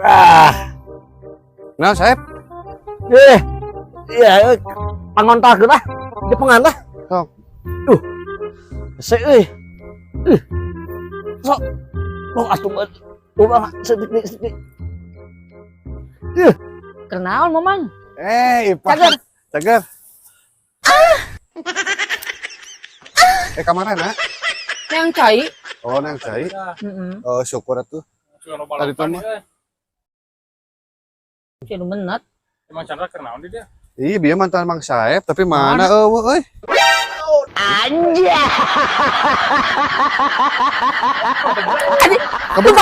Ah, Nah, Saep. eh, iya, pangontak lah, jepengan lah. Sok. Duh, hese euy. Ih. Sok. Mau atuh mah. Urang sedik sedik. Kenaon, Mamang? Eh, Ipah. Cager. Cager. Eh, kemarin, nak? Yang cai. Oh, nang cai. Heeh. Oh, syukur atuh. Tadi tuh mah. Cai nu menat. Emang Chandra kenaon di dia? Iya, dia mantan Mang Saep, tapi mana eueuh euy. Anjay. Kebun.